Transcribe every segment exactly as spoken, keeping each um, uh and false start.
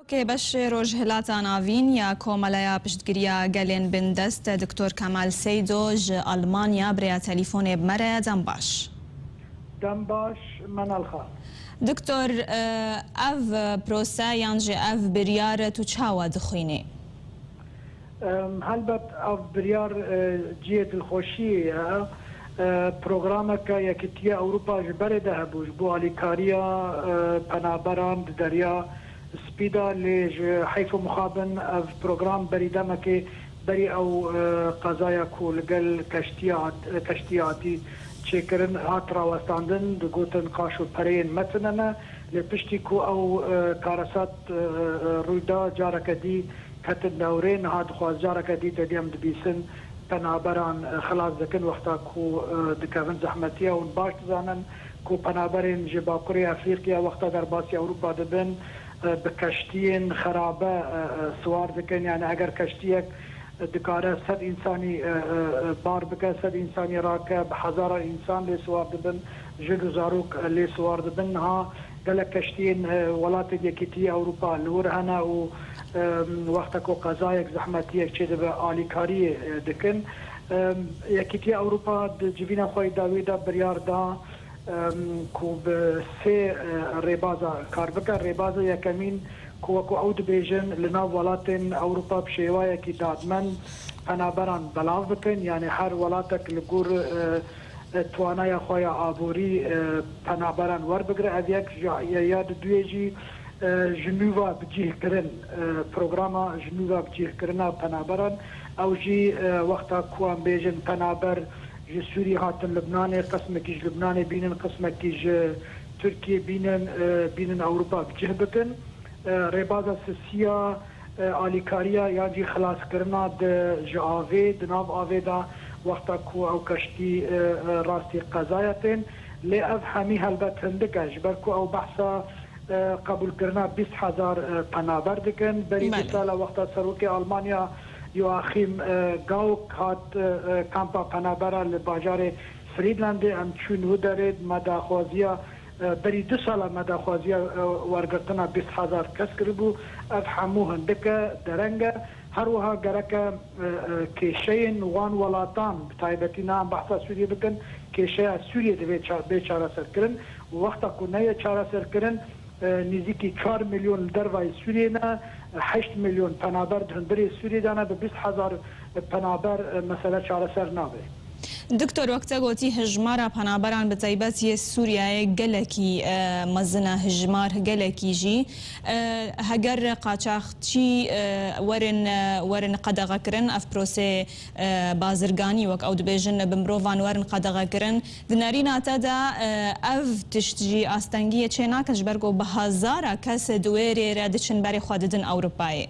Ke beşê Rojhilata Navîn ya Komeleya Piştgiriya Gelên Bindest, Doktor Kemal Seydo ji Almanya bi rêya telîfonê bi me re ye. Dem baş. Dem baş, Menal Xan. Doktor, e, ev prose yan jî ev biryar tu çawa dixwînî? Em, helbet ev biryar, e, cihê dilxweşiyê ye. E, programeke Yekîtiya Ewropa ji berê de hebû, ji bo alîkariya, e, penaberan di Derya Spî de, lê ji heyf û mixabin ev program berî demekê, berî ew, e, qezaya ku li gel keştiya hat-, keştiya hatî çêkirin, hat rawestandin, digotin qaş û pereyên me tune ne, lê piştî ku ew, e, karesat, e, e, rûy da, careke dî ketin dewrê, niha dixwaz careke dî tedî em dibîsin, penaberan, e, xilas dikin wexta ku, e, dikevin zehmetiya. Hûn baş dizanin ku penaberên ji Bakurê Efrîqiya wexta derbasî Ewropa dibin, e, bi keştiyên xerabe, e, e, siwar dikin. Yani eger keştiyek dikare sed însanî, e, e, e, bar bike, sed însanî rake, bi hezaran însan lê siwar dibin, jin û zarok, e, lê siwar dibin. Niha gelek keştiyên, e, welatên Yekîtiyê Ewropa li wir hene û, e, wexta ku qezayek, zehmetiyek çêdibe, alîkariyê, e, dikin. E, Yekîtiya Ewropa di civîna xwe yê dawî de biryar da, em, ku bi sê, e, rêbaza kar bike. Rêbaza yekemîn ku wekû ew dibêjin, li nav welatên Ewropa bi şêwayekî dadmend penaberan belav bikin, yani her welatek li gor, e, e, twanaya xwe ya aborî, e, penaberan werbigire. Ev yek ji, ya, ya di duyê jî, e, ji nû ve bicihkirin, e, programa ji nû ve bicihkirina penaberan, ew jî, e, wexta ku em bêjin penaber ji Sûriyê hatin Lubnanê, qismekî ji Lubnanê bînin, qismekî ji Tirkiyê bînin, e, bînin Ewropa bi cih bikin. E, rêbaza sisiya, e, alîkariya yan jî xilaskirina di, ji avê, di nav avê de wexta ku ew keştî, e, e, rastî qezaya tên. Lê ev hemî helbet hindik e, ji ber ku ew behsa e, qebûlkirina bîst hezar, e, penaber dikin. Berî du Belê. sala wexta serokê Almanya Joachim, e, Gauck hat, e, e, kampa penabera li bajarê Friedlandê, em çûn wi derê, me daxwaziya, e, berî du sala me daxwaziya, e, wergirtina bîst hezar kes kiribû. Ev hemû hindik e, dereng e. Her wiha gereke, e, e, kêşeyên wan welatan, bi taybetî niha em behsa Sûriyê bikin, kêşeya Sûriyê divê ça-, bê çareserkirin. Û wexta ku neyê çareserkirin, e, nêzîkî çar milyon li dervayê Sûriyê ne, e, heşt milyon penaber di hundirê Sûriyê de ne, bi bîst hezar penaber, e, mesele çareser nabe. Doktor, wek te gotî, hijmara penaberan bi taybet yê Sûriyeyê gelekî, e, mezin e, hijmar gelekî jî. E, heger qaçaxçî, e, werin, e, werin qedexekirin, ev proseyê, e, bazirganî, wek ew dibêjin, bi mirovan werin qedexekirin, Di nerîna te de, e, ev tişt jî astengiyê çê nake, ji ber ku bi hezara kes di wê rê re diçin berê xwe didin Ewropayê.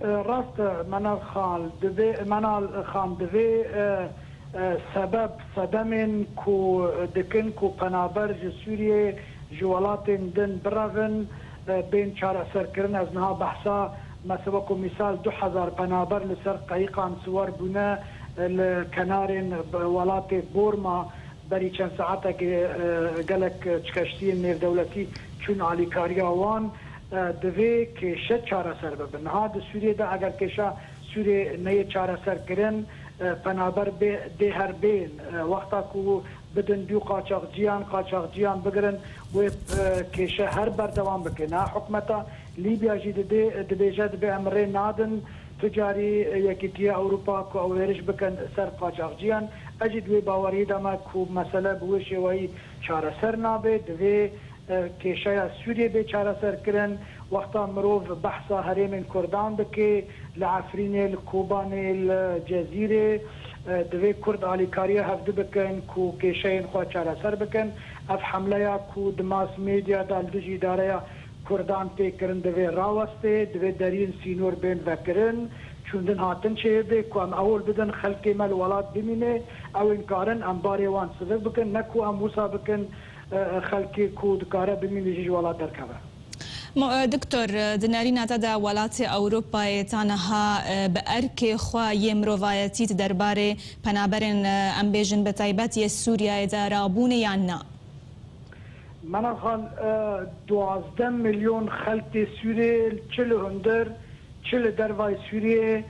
E, rast e, Menal Xal, divê, Menal Xan, divê, e, e, sebeb, sedemên ku dikin ku penaber ji Sûriyê, ji welatên din birevin, e, bên çareserkirin. Ez niha behsa, mesela, wekû mîsal, du hezar penaber li ser qeyîqan siwar bûne, e, li kenarên b-, welatê Borma berî çend saetekê, e, gelek çikeştiyên nêvdewletî çûn alîkariya wan. E, divê kêşe çareser bibe. Niha di Sûriyê de eger kêşa Sûriyê neyê çareserkirin, e, penaber bê, dê her bên. E, wexta ku bidin dû qaçaxciyan, qaçaxciyan bigirin, wê, e, kêşe her berdewam bike. Niha hikûmeta Lîbya jî didê, dibêje, dibê em rê nadin tu carî, e, Yekîtiya Ewropa ku ew hêriş bikin ser qaçaxciyan. Ez jî di wê baweriyê de me ku mesele bi wê şêweyî çareser nabe, divê, e, kêşeya Sûriyê bê çareserkirin. Wexta mirov behsa herêmên Kurdan dike, li Efrînê, li Kobanê, li Cezîrê, e, divê Kurd alîkariya hevdu bikin ku kêşeyên xwe çareser bikin. Ev hemleya ku di mass media de li dijî îdareya Kurdan tê kirin divê rawestê, divê deriyên sînor bên vekirin, çûndin hatin çêbê ku em ewil bidin xelkê me li welat bimîne, ew ên karin em barê wan sivik bikin, ne ku em wisa bikin, e, xelkê ku dikare bimîne jî ji welat derkeve. Mo-, e, Doktor, e, di nerîna te de welatê Ewropayê ta niha, e, bi erkê xwe yê mirovayetî di derbarê penaberên, e, em bêjin bi taybet yê Sûriyeyê de rabûne yan na? Mena Xan, e, duwazdeh milyon xelkê Sûriyê, çi li hundir, çi li dervayê Sûriyê,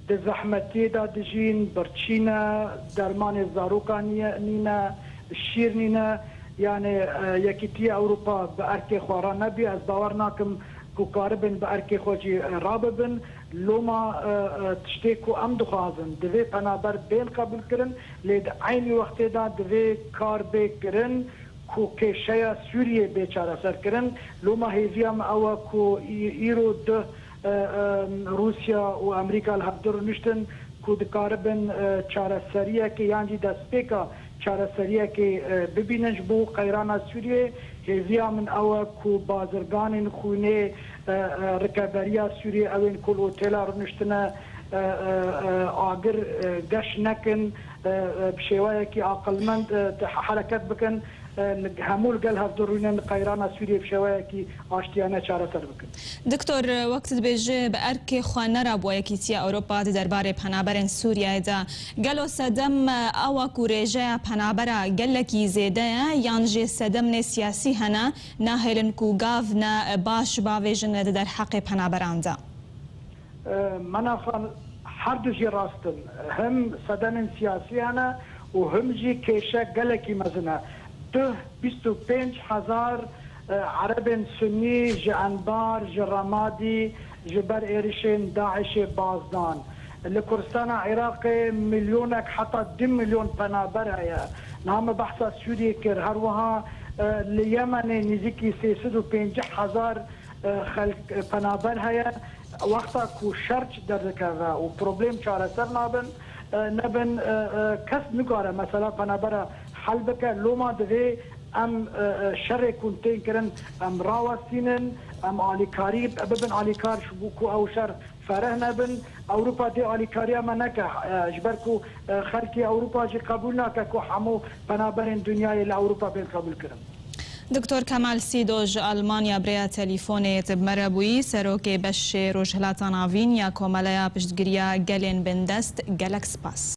di zehmetiyê de dijîn, birçî ne, dermanê zaroka niye, nîne, şîr nîne. Yani, e, Yekîtiya Ewropa bi erkê xwe re nebî. Ez bawer nakim ku karibin bi erkê xwe jî, e, rabibin. Loma, e, e, tiştê ku em dixwazin, divê penaber bên qebûlkirin, lê di eynî wextê de divê kar bê kirin ku kêşeya Sûriyê bê çareserkirin. Loma hêviya me ew e ku î-, îro duh, e, e, Rûsya û Amerîka li hevdu rûniştin ku dikaribin, e, çareseriyekê yan jî destpêka çareseriyekê, e, bibînin ji bo qeyrana Sûriyê. Hêviya min ew e ku bazirganên xwînê, e, e, rikeberiya Sûriyê, ew ên ku li otêla rûniştine, e, e, e, agir, e, geş nekin, e, e, bi şêweyekî aqilmend, e, te-, hereket bikin, e, li, hemû li gel hevdu rûnin, qeyrana Sûriyê bi şêweyekî aştiyane çareser bikin. Doktor, wek tu dibêjî, bi erkê xwe nerabû Yekîtiya Ewropa di derbarê penaberên Sûriyeyê de. Gelo sedem ew e ku rêjeya penabera gelekî zêde ye, yan jî sedemnê siyasî hene, nahêlin ku gav ne baş bavêjin di derheqê penaberan de? E, Mena Xan, her du jî rast in. Him sedemên siyasî hene û him jî kêşe gelekî mezin e. Duh bîst û pênc hezar, e, erebên sunî ji Enbar, ji Remadî, ji ber êrişên DAIŞê baz dan. Li Kurdistana Iraqê milyonek heta du milyon penaber heye. Niha me behsa Sûriyê kir. Her wiha, e, li Yemenê nêzîkî sê sed û pêncî hezar, e, xelk, e, penaber heye. Wexta ku şer derdikeve û problem çareser nabin, e, nebin, e, e, kes nikare mesela penabera hel bike. Loma divê em, e, e, şerê ku tên kirin, em rawestînin, em alîkarî bibin alîkar ji bo ku ew şer fereh nebin. Ewropa dê alîkariya me neke, e, ji ber ku, e, xelkê Ewropa jî qebûl nake ku hemû penaberên dinyayê li Ewropa bên qebûl kirin. Doktor Kemal Sîdo ji Almanya bi rêya telîfonê bi me re bûyî, serokê beşê Rojhilata Navîn ya Komeleya Piştgiriya Gelên Bindest. Gelek spas.